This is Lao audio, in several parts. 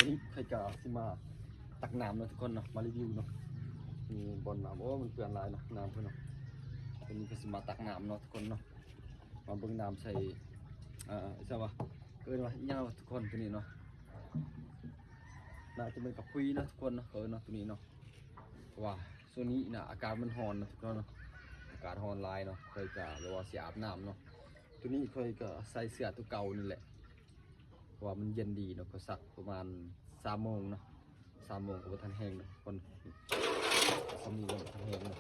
ນີ້ຂ້ອຍກໍຊິມາຕັກນ້ຳເນາະທຸກຄົນເນາະ ມາຣີວິວເນາະ. ນີ້ບ່ອນນ້ຳ ໂອ້ ມັນເປື້ອນຫຼາຍເນາະ ນ້ຳເພິ່ນເນາະ. ຕອນນີ້ກໍຊິມາຕັກນ້ຳເນາະທຸກຄົນເນາະ ມາເບິ່ງນ້ຳໃສ່ ເອີ ຊະວ່າ ເອີ້ນວ່າອີ່ຫຍັງເນາະທຸກຄົນ ໂຕນີ້ເນາະ. ໜ້າຈະເປັນກະພຸຍເນາະທຸກຄົນເນາະ ເຂົາເອີ້ນເນາະ ໂຕນີ້ເນາະ. ເພາະວ່າຊ່ວງນີ້ນະ ອາກາດມັນຮ້ອນເນາະທຸກຄົນເນາະ ອາກາດຮ້ອນຫຼາຍເນາະ. ຂ້ອຍກະແບບວ່າຊິອາບນ້ຳເນາະ ໂຕນີ້ຂ້ອຍກະໃສ່ເສື້ອໂຕເກົ່ານີ້ແຫຼະ ເພາະວ່າມັນເຢັນດີເນາະ. ຂ້ອຍຊັກປະມານສາມໂມງເນາະ ສາມໂມງກໍບໍ່ທັນແຫ້ງເນາະທຸກຄົນ ສ່ຳນີ້ກໍບໍ່ທັນແຫ້ງເນາະ.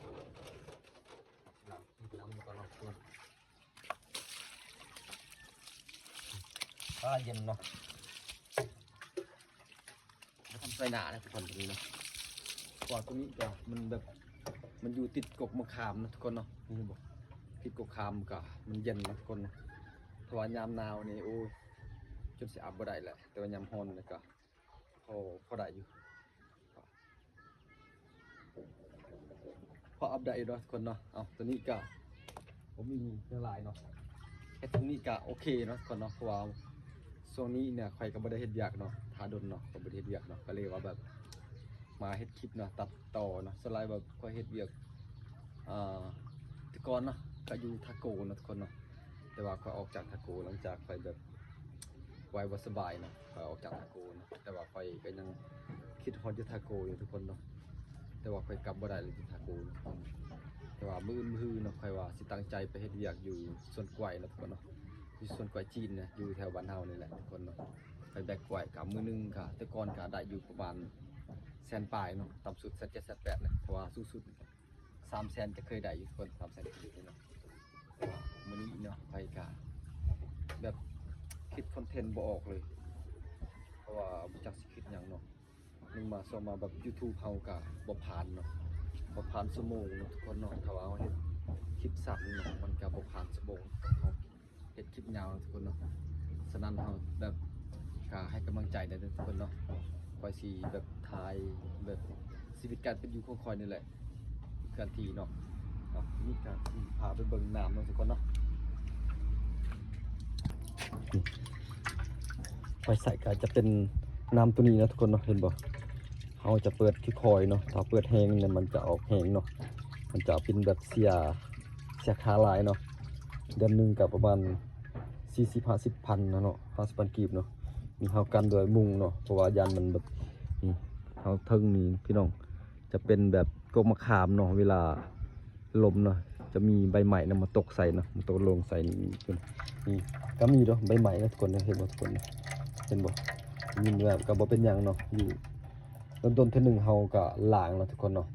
ອາ ເຢັນເນາະ ບໍ່ທັນໃສ່ໜ້າເນາະທຸກຄົນ ໂຕນີ້ເນາະ. ເພາະວ່າໂຕນີ້ກະມັນແບບ ມັນຢູ່ຕິດກົກໝາກຂາມເນາະທຸກຄົນເນາະ. ນີ້ເຫັນບໍ່ ຕິດກົກຂາມ ກະມັນເຢັນເນາະທຸກຄົນເນາະ. ຖ້າວ່າຍາມໜາວນີ້ ໂອ້ຍ ຈົນຊິອາບບໍ່ໄດ້ແຫຼະ ແຕ່ວ່າຍາມຮ້ອນນີ້ກະ ພໍ ພໍໄດ້ຢູ່ ພໍອາບໄດ້ຢູ່ເນາະທຸກຄົນເນາະ. ເອົາ ໂຕນີ້ກະບໍ່ມີຫຍັງຫຼາຍເນາະ ເຮັດຊ່ວງນີ້ກະໂອເຄເນາະທຸກຄົນເນາະ. ເພາະວ່າຊ່ວງນີ້ເນຍຂ້ອຍກະບໍ່ໄດ້ເຮັດວຽກເນາະ ຖ້າດົນເນາະ ກະບໍ່ໄດ້ເຮັດວຽກເນາະ ກະເລີຍວ່າແບບມາເຮັດຄລິບເນາະ ຕັດຕໍ່ເນາະ. ສ່ວນຫຼາຍແບບຂ້ອຍເຮັດວຽກ ອ່າ ແຕ່ກ່ອນເນາະ ກະຢູ່ທ່າໂກເນາະທຸກຄົນເນາະ. ແຕ່ວ່າຂ້ອຍອອກຈາກທ່າໂກ ຫຼັງຈາກຂ້ອຍແບບໄວບໍ່ສະບາຍເນາະ ຂ້ອຍອອກຈາກທ່າໂກເນາະ. ແຕ່ວ່າຂ້ອຍກະຍັງຄິດຮອດຢູ່ທ່າໂກຢູ່ທຸກຄົນເນາະ ແຕ່ວ່າຂ້ອຍກັບບໍ່ໄດ້ເລີຍຢູ່ທ່າໂກເນາະ. ແຕ່ວ່າມື້ອື່ນມື້ຮືເນາະ ຂ້ອຍວ່າຊິຕັ້ງໃຈໄປເຮັດວຽກຢູ່ສວນກ້ວຍເນາະທຸກຄົນເນາະ ຢູ່ສວນກ້ວຍຈີນນະ ຢູ່ແຖວບ້ານເຮົານີ້ແຫຼະທຸກຄົນເນາະ. ໄປແບກກ້ວຍກະມື້ໜຶ່ງກະ ແຕ່ກ່ອນກະໄດ້ຢູ່ປະມານແສນປາຍເນາະ ຕ່ຳສຸດແສນເຈັດແສນແປດນະ ແຕ່ວ່າສູງສຸດ ສາມແສນກະເຄີຍໄດ້ຢູ່ທຸກຄົນ ສາມແສນກະເຄີຍໄດ້ເນາະ. ແຕ່ວ່າມື້ນີ້ເນາະ ຂ້ອຍກະແບບຄິດຄອນເທັນບໍ່ອອກເລີຍ ເພາະວ່າບໍ່ຈັກຊິຄິດຫຍັງເນາະ. ໜຶ່ງມາ ສອງມາ ແບບຢູທູບເຮົາກະບໍ່ຜ່ານເນາະ ບໍ່ຜ່ານຊົ່ວໂມງເນາະທຸກຄົນເນາະ. ຖ້າວ່າເຮົາເຮັດຄລິບສັ້ນເນາະ ມັນກະບໍ່ຜ່ານຊົ່ວໂມງ ເຮົາເຮັດຄລິບຍາວເນາະທຸກຄົນເນາະ. ສະນັ້ນເຮົາແບບກະໃຫ້ກຳລັງໃຈແດ່ເດີທຸກຄົນເນາະ. ຂ້ອຍຊິແບບຖ່າຍແບບຊີວິດການເປັນຢູ່ຂອງຂ້ອຍນີ້ແຫຼະ ການທີ່ເນາະ. ເອົາ ນີ້ກະຊິພາໄປເບິ່ງນ້ຳເນາະທຸກຄົນເນາະ. ຂ້ອຍໃສ່ກະຈະເປັນນ້ຳໂຕນີ້ເນາະທຸກຄົນເນາະ ເຫັນບໍ່? ເຮົາຈະເປີດຄ່ອຍໆເນາະ ຖ້າເປີດແຮງນີ້ມັນຈະອອກແຮງເນາະ ມັນຈະເປັນແບບເສຍ ເສຍຄ່າຫຼາຍເນາະ. ເດືອນໜຶ່ງກະປະມານສີ່ສິບ ຫ້າສິບພັນນະເນາະ ຫ້າສິບພັນກີບເນາະ. ນີ້ເຮົາກັນດ້ວຍມຸງເນາະ ເພາະວ່າຢ້ານມັນແບບ ນີ້ ເຮົາເທິງນີ້ພີ່ນ້ອງ ຈະເປັນແບບກົກໝາກຂາມເນາະ ເວລາລົມເນາະ ຈະມີໃບໄມ້ນະມາຕົກໃສ່ເນາະ ມາຕົກລົງໃສ່ນີ້ ນີ້ກະມີເນາະ ໃບໄມ້ເນາະທຸກຄົນເນາະ. ເຫັນບໍ່ທຸກຄົນ ເຫັນບໍ່? ຍິນແບບກະບໍ່ເປັນຫຍັງເນາະ ຢູ່ດົນໆເທື່ອໜຶ່ງເຮົາກະລ້າງເນາະທຸກຄົນເນາະ.